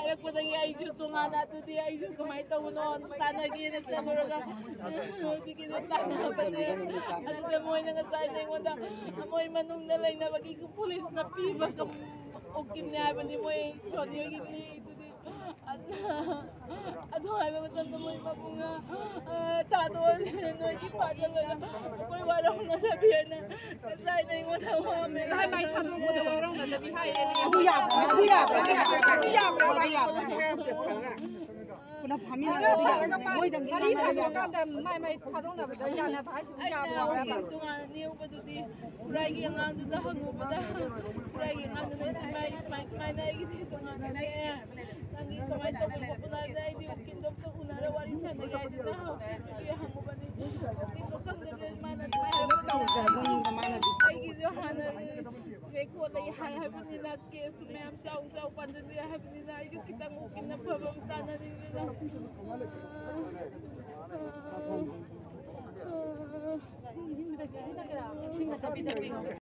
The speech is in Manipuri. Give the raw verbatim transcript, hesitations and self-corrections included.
ꯂꯩꯔꯛꯄꯗꯒꯤ ꯑꯩꯁꯨ ꯇꯣꯉꯥꯟꯅ ꯑꯗꯨꯗꯤ ꯑꯩꯁꯨ ꯀꯃꯥꯏꯅ ꯇꯧꯕꯅꯣ ꯇꯥꯟꯅꯒꯦꯅ ꯆꯠꯂꯨꯔꯒ ꯍꯧꯖꯤꯛꯀꯤꯗꯣ ꯇꯥꯟꯅꯕꯅꯦ꯫ ꯑꯗꯨꯗ ꯃꯣꯏꯅ ꯉꯁꯥꯏꯗ ꯑꯩꯉꯣꯟꯗ ꯃꯣꯏ ꯃꯅꯨꯡꯗ ꯂꯩꯅꯕꯒꯤ ꯄꯨꯂꯤꯁꯅ ꯄꯤꯕ ꯎꯀꯤꯜꯅꯦ ꯍꯥꯏꯕꯅꯤ ꯃꯣꯏ ꯁꯣꯅꯤꯌꯣꯒꯤ ꯃꯤꯗꯨꯗꯤ꯫ ꯑꯗꯨ ꯍꯥꯏꯕ ꯃꯇꯝꯗ ꯃꯣꯏ ꯃꯕꯨꯡꯅ ꯊꯥꯗꯣꯛꯑꯁꯦ ꯅꯣꯏꯒꯤ ꯐꯥꯖꯤꯜꯂꯒ ꯑꯩꯈꯣꯏ ꯋꯥꯔꯧꯅꯗꯕꯤ ꯍꯥꯏꯅ ꯉꯁꯥꯏꯅ ꯑꯩꯉꯣꯟꯗ ꯋꯥꯔꯝꯃꯦ꯫ ꯉꯁꯥꯏ ꯃꯥꯏ ꯊꯥꯗꯣꯛꯄꯗ ꯋꯥꯔꯧꯅꯗꯕꯤ ꯍꯥꯏꯔꯦꯅꯦ꯫ ꯑꯗꯨ ꯌꯥꯕ꯭ꯔꯥ? ꯑꯗꯨ ꯌꯥꯕ꯭ꯔꯥ? ꯑꯗꯨ ꯌꯥꯕ꯭ꯔꯥ? ꯑꯗꯨ ꯌꯥꯕ꯭ꯔꯥ? ꯄꯨꯂꯞ ꯐꯥꯃꯤꯟꯅꯔꯒ ꯑꯗꯨ ꯌꯥꯕ꯭ꯔꯥ? ꯃꯣꯏꯗꯪꯒꯤ ꯃꯔꯤ ꯉꯥꯡꯅꯔꯒ ꯌꯥꯕ꯭ꯔꯥ? ꯊꯥꯗꯣꯛꯅꯕꯗ ꯃꯥꯏ ꯃꯥꯏ ꯊꯥꯗꯣꯛꯅꯕꯗ ꯌꯥꯅꯕ ꯍꯥꯏꯁꯤꯕꯨ ꯌꯥꯕ꯭ꯔꯥ? ꯇꯣꯉꯥꯟꯅ ꯅꯦꯛꯎꯕꯗꯨꯗꯤ ꯈꯨꯔꯥꯏꯒꯤ ꯑꯉꯥꯡꯗꯨꯗ ꯍꯪꯉꯨꯕꯗ ꯈꯨꯔꯥꯏꯒꯤ ꯑꯉꯥꯡꯗꯨꯅ ꯏꯃꯥ ꯁꯨꯃꯥꯏ ꯁꯨꯃꯥꯏꯅ ꯑꯩꯒꯤꯗꯤ ꯇꯣꯉꯥꯟꯅꯅꯦ ꯅꯪꯒꯤ ꯀꯃꯥꯏꯅ ꯇꯧꯕ ꯈꯣꯠꯄꯅꯣ ꯍꯥꯏꯕꯗ ꯑꯩꯗꯤ ꯎꯀꯤꯜꯗꯣ ꯑꯝꯇ ꯎꯅꯔ ꯋꯥꯔꯤ ꯁꯥꯟꯅꯒꯦ ꯍꯥꯏꯗꯅ ꯍꯪꯉꯨꯕꯅꯤ꯫ ꯎꯀꯤꯜꯗꯣ ꯈꯪꯗꯕꯅꯤꯅ ꯃꯥꯅ ꯑꯗꯨꯃꯥꯏꯅ ꯍꯥꯏꯕ ꯃꯇꯝꯗ ꯑꯩꯒꯤꯁꯨ ꯍꯥꯟꯅ ꯂꯩꯈꯣꯠ ꯂꯩ ꯍꯥꯏ ꯍꯥꯏꯕꯅꯤꯅ ꯀꯦꯁꯇꯨ ꯃꯌꯥꯝ ꯆꯥꯎ ꯆꯥꯎ ꯄꯥꯟꯁꯤꯟꯕ ꯌꯥꯏ ꯍꯥꯏꯕꯅꯤꯅ ꯑꯩꯁꯨ ꯈꯤꯇꯪ ꯎꯀꯤꯜ ꯑꯐꯕ ꯑꯃ ꯇꯥꯟꯅꯅꯤꯡꯉꯤꯗ꯫